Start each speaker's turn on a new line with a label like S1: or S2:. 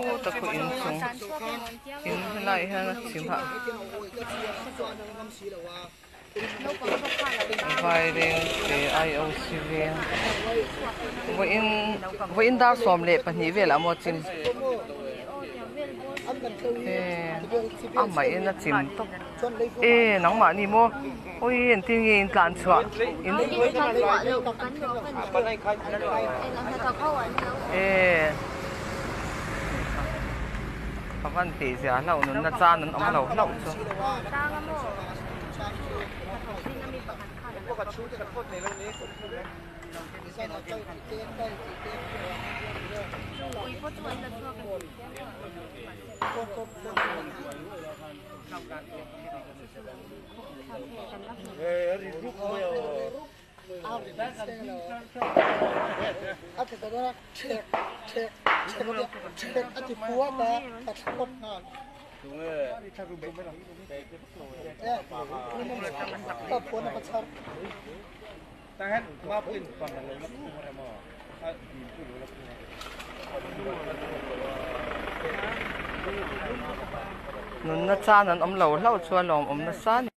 S1: Khuta khu inchung in helaiah hian a chim a Vairengte IOC veng vawiin vawiin dar 12 velah maw chim amah in a chim tawp e nangmahni maw awi engtin nge in tlan chhuah in e ka van tih zia hlauh nunna chan an awm lo hlauh chu. Nunna chan an awm lo hlauh chuan lawmawm nasa a ni.